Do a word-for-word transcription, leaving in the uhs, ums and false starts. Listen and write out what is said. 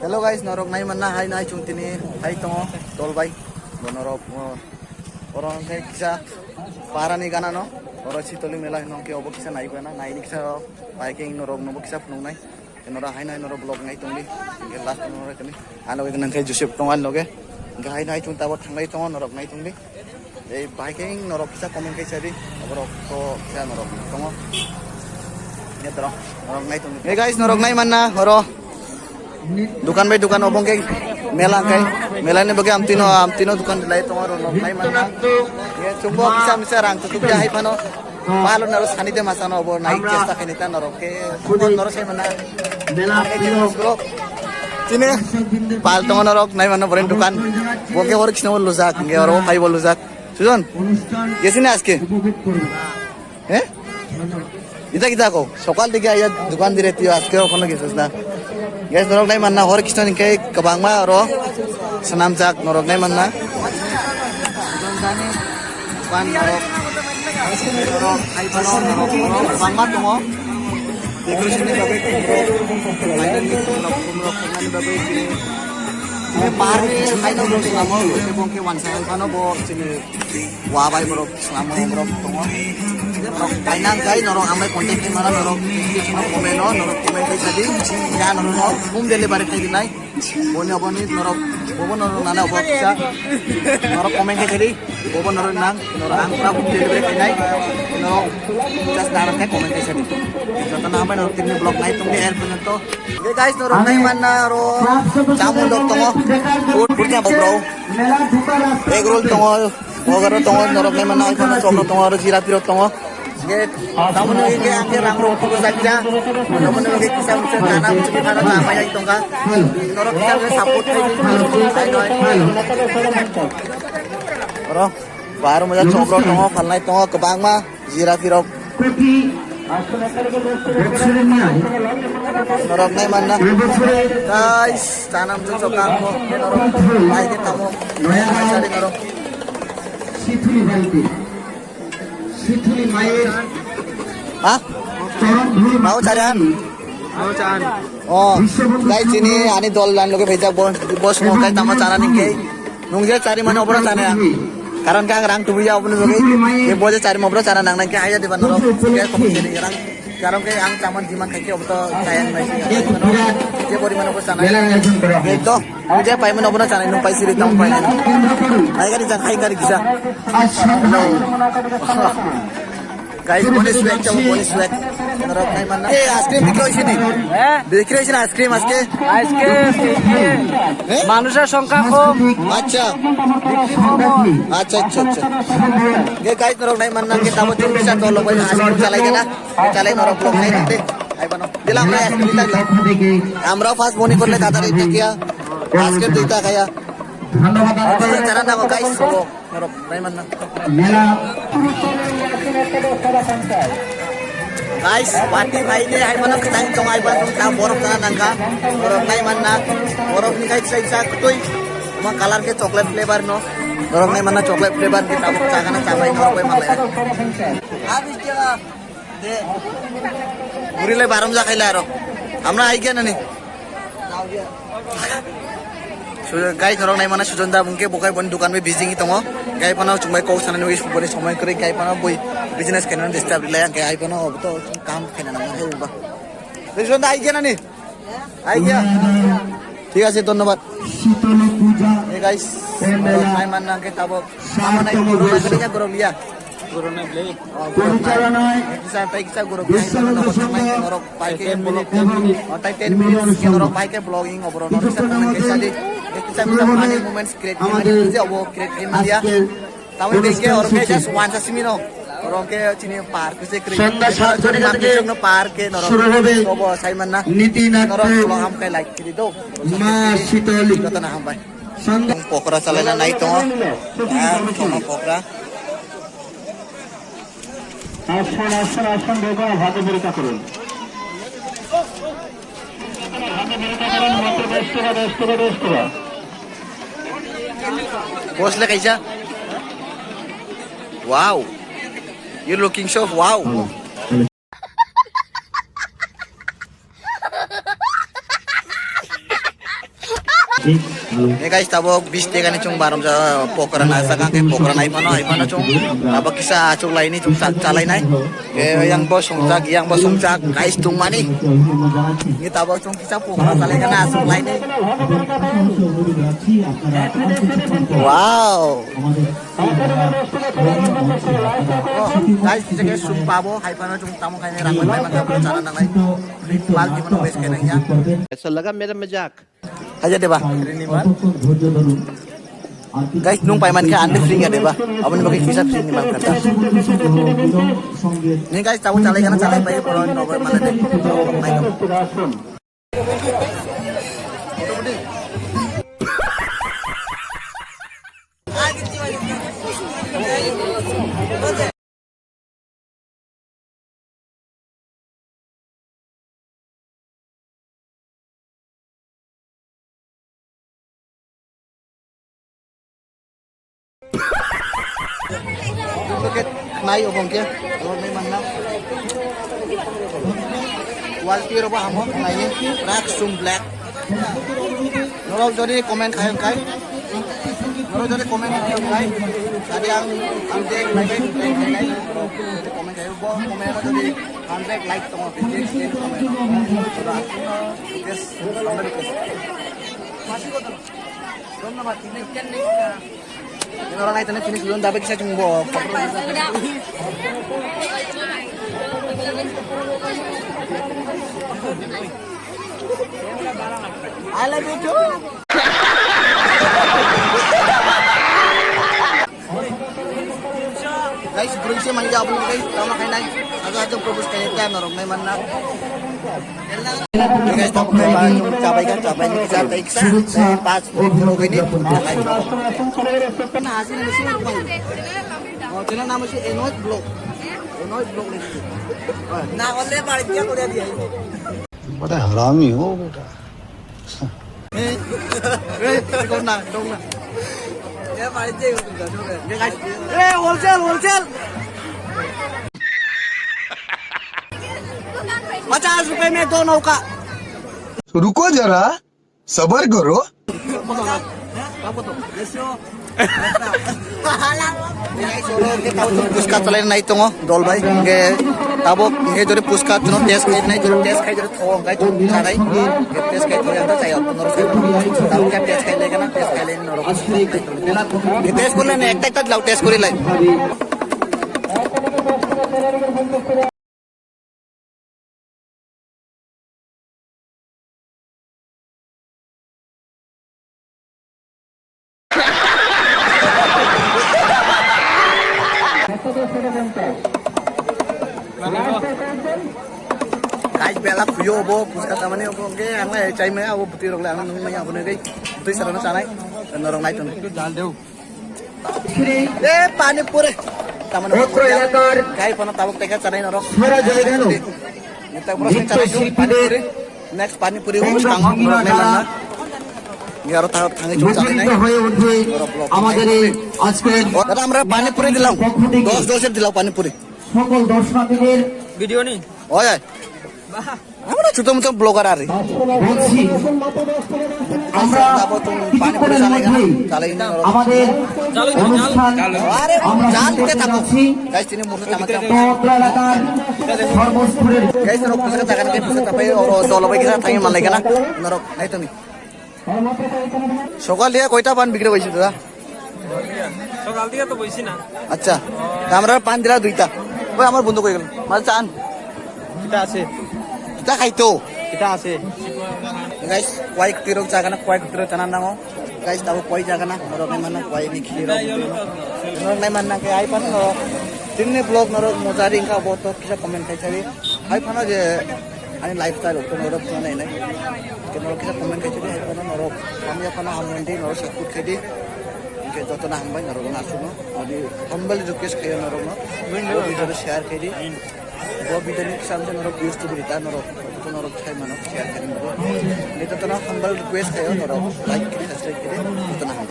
Hello guys, norok nai manna hai nai chung tini hai tongo tol bai. Bo norok, oh, oro hwnkhe kisa parani gana no, oro Sitoli mela hino hwnkhe obo kisa nai bana, nai ni kisa biking norok nobo kisa phunuk nai. Norok hai nai norok vlog nai tongdi. Hwnkhe last norok tini. Ano hwnkhe Joseph tong ani loge. Hwnkhe hai nai chung tabo thanglai tongo norok nai tongdi. Ei, biking norok kisa comment khe sadi. Aborok to kisa norok tongo. Ya, toro, norok nai tongdi. Hey guys, norok nai manna, oro. Dukan bai dukan obo hwnkhe mela hwnkhe. Mela ni bagwi amtwino, amtwino dukan lai tongo, oro norok nai manna. Ya, chumbo kisa misa rang tutukya hai phano. Palo naro sani de masano obo nai chesta khaini ta norok khe. Norok sai manna. Tini pal tongo norok nai manna boring dukan. Bo khe oro kisno lujak, hwnkhe oro phaibo lujak. Sujon, gesi na aske? Eh? Ita kita ko, sokal dike aya dukan dire tio aske o kono gesus na. Guys, norok nai manna hor kisno hwnkhe kwbangma oro swnamjak norok nai manna. Dukan norok, norok hai phano norok, norok kwbangma tongo. Decoration ni bagwi norok, lighting ni norok, norok khainani bagwi tini. Tini bahar ni hai norok swnamo, tini bo khe wansa hai phano bo tini. Wa bai borok swnamo borok tongo. Norok kainang kai norok amai contact khe mano norok description o comment o norok comment khai sadi. Ya norok no home delivery khai dinai. Boni oboni norok bobo norok nana obo kisa. Norok comment khai sadi. Bobo norok nang norok ang pura home delivery khainai. Norok just narok khe comment khai sadi. Jotono hambai norok tini vlog nai tongdi er pojjonto. Hey guys, norok nai manna aro chamung dok tongo. Food, food khe bro. Egg roll tongo. Ogaro tongo, norok nai manna, iphano chokro tongo, aro jira pirok tongo. Ge, tamoni ge, angke rang rok tubu jakya. Tamoni ge kisa misa kana misa kana ta maya tongka. Norok kisa misa support khai di. Hai, hai. Oro, baru maya chokro tongo, phalnai tongo, kwbangma jira pirok. Norok nai manna. Guys, chanam chok chok ang mo. Norok nai ke tamo. Nai sari norok. Sithuli balte. Sithuli mayer. Ha? Mau charan. Mau charan. Oh, guys, ini ani dol lan loge bhejak bo, bos mo kai tamo charan ingke. Nung je chari mano obro chana ya. Karon ka rang tubuya obro loge. Ye bo je chari mo obro chana nang nang ke haya diba norok. Ke kom jeni rang. Karon ke ang chaman jiman khai ke obto chaya nai. Je bori mano obro chana. Ye to. Nung je pai mano obro chana nung pai siri tam pai nai. Hai gari jan hai gari kisa. Guys, boni swag chamo, boni swag. Norok nai manna. Eh, ice cream bikri hoise ni? Eh? Bikri hoise na ice cream aske? Ice cream, bikri. Eh? Manusor songkha kom. Acha. Bikri kom. Acha, acha, acha. Ge guys, norok nai manna ke tamo chum bisa tolo bai ice cream chalai gana. Chalai norok vlog nai te. Ai bano. Dila amra ice cream dita. Amra fast boni korle dada re tikia. Ice cream dita kaya. Chara na guys. Norok nai manna. Mela. Guys, party bhai ne hai mano kchang tong ai ban ta borok ta nangka. Borok nai manna. Borok ni kai sai sa kutui. Ma color ke chocolate flavor no. Borok nai manna chocolate flavor ke tabuk chagana chabai norok bai manlai. Guri lai barom ja khaila aro. Amra ai gya nani. Su-, guys, norok nai mana Sujon da bungke bukai boni dukan bai busy tongo. Gai pano chumbai kok sana nugis boni somoi kori gai pano bui business kena disturb rilai ang gai pano obo to kam kena nang hai ba. Sujon da ai gya nani. Ai gya. Thik ase, dhonnobad. Sitoli puja. Hey guys, pandal. Nai man nang ke tabok. Ama nai guru na kali ya guru liya. Guru na beli. Oh, guru na. Porichalanai. Kisa tai kisa guru liya. Biswanath Sangha. Norok pai ke vlog. Ebong oh, tai ten minutes ke norok pai ke vlogging obro. Norok kisa comment kisa di. Kisa kisa funny moments create. Amader. Kisa wo create. Ajke Tamo hingke oro khe just wansa simi no. Oro khe chini park se kri. সন্ধ্যা সাত ঘটিকা থেকে শুরু হবে নীতি নাট্য মা শীতলী। সন্ধ্যা pokora chalai na nai tongo. Ah, tongo pokora. আসুন, আসুন, আসুন, বেগম হাতে পরীক্ষা করুন। Boss le kaisa? Wow. You're looking so wow. Hey guys, tabok bis tekani chwng baromja pokora najak, ang khe pokora nai phano, hai phano chwng tabok kisa achuk laini chwng cha-, chalai nai. Ke yang bo songjak, yang bo songjak, guys, tungmani. Ni tabok chwng kisa pokora chalai kana achuk laini. Wow. Oh, guys, kisa khe sum pabo, hai phano chwng tamo khainai rang bai bai mangkha, chana nangnai. Mal di mano bes khainai ya. Aisa laga mera majak. Aja deba. Guys, nung paiman khe andi free ga deba. Aboni bagwi kisa free ni mankha ta. Ni guys, tabuk chalai kana chalai pai poro nogo mana de. Duplicate khnai obo hwnkhe, obo nai manna. Quality robo hamo khnai, black sum black. Norok jodi comment khai khai. Norok jodi comment khai khai. Jodi ang, ang je khai khai, comment khai khai. Bo comment jodi hundred like tongo, fifty comment. Request, request. Masih kok. Rom na mati ni. Ino rang nai tene finish dun dabe kisa chungbo. I love you too. Guys, bring se manja abang guys, tama khainai. Ajo ajo propose khainai ta norok nai manna. Guys, tabuk khe ba chwng chabai kha, chabai ni kisa tei kisa, tei pas minute rogwi ni. Oh, channel name hoise Enoch Vlog. Enoch Vlog ni. Na ole bari kya kore diya. Bada harami ho beta. Eh, eh, kau na, kau na. Ya, bari je. Guys, eh, wholesale, wholesale. पचास रुपए में दो नौका। रुको जरा, सबर करो। Puska chalai nai tongo dol bai, hingke tabok hingke jodi puska chwng test khai nai, jodi test khai jodi tho hingke chwng chanai, hingke test khai thoi ang ta chayok norok sai tabok khe test khai lai kana test khai lai norok test kori lai ekta ekta dilao test kori lai. Guys, bela khuyo obo, puska tamani obo, hingke ang lai chai maya obo, bwtwi rok lai ang nung maya obo nugui, bwtwi sarano chanai, norok nai tong. Eh, pani puri. Tamani kai phano tabuk teka chanai norok. সারা জায়গা নিত্য শিল্পীদের Next pani puri o bwskango norok nai manna. Ngi aro thang thangwi chwng chanai nai. হয়ে উঠবে আমাদের এই আজকের Dada, amra pani puri dilang. দশ দশ er dilang pani puri. সকল দর্শনার্থীদের Video ni. Oi, oi. Amra chuto muto vlogger ari. বলছি আমরা কিছুক্ষণের মধ্যেই আমাদের অনুষ্ঠান Are, আমরা শুরু করতে যাচ্ছি। Guys, tini mursa tama tama. তো অত্র এলাকার সর্বস্তরের Guys, norok pusa taka ni pusa tapai oro dolo bai kisa thangi malai kana. Norok nai tongni. Sokal dia koita pan bikri hoichhe dada? সকাল থেকে তো বইছি না। Acha, amra pan dila duita. Oi, amar bondhu koi gelo? Mane chan? এটা আছে। Kita khaito. এটা আছে। Guys, kwai kwtwirok chagana, kwai kwtwirok chana nango. Guys, tabuk kwai chagana, norok nai manna kwai ni khirok. Norok nai manna khe ai phano norok. Tini vlog norok mojari wngkha bo to kisa comment khai sadi. Ai phano je ani lifestyle rok norok phano nai nai. Ke norok kisa comment khai sadi, ai phano norok. Hamya phano hamya di norok support khai di. Ke joto na hambai norok na suno. Adi humble request khai norok no. Video share khai di. Bo video ni kisa norok views tuburi ta norok, to norok khai mano, share khai mano. Ni to no humble request khayo norok, like kiri, subscribe kiri, to na ham.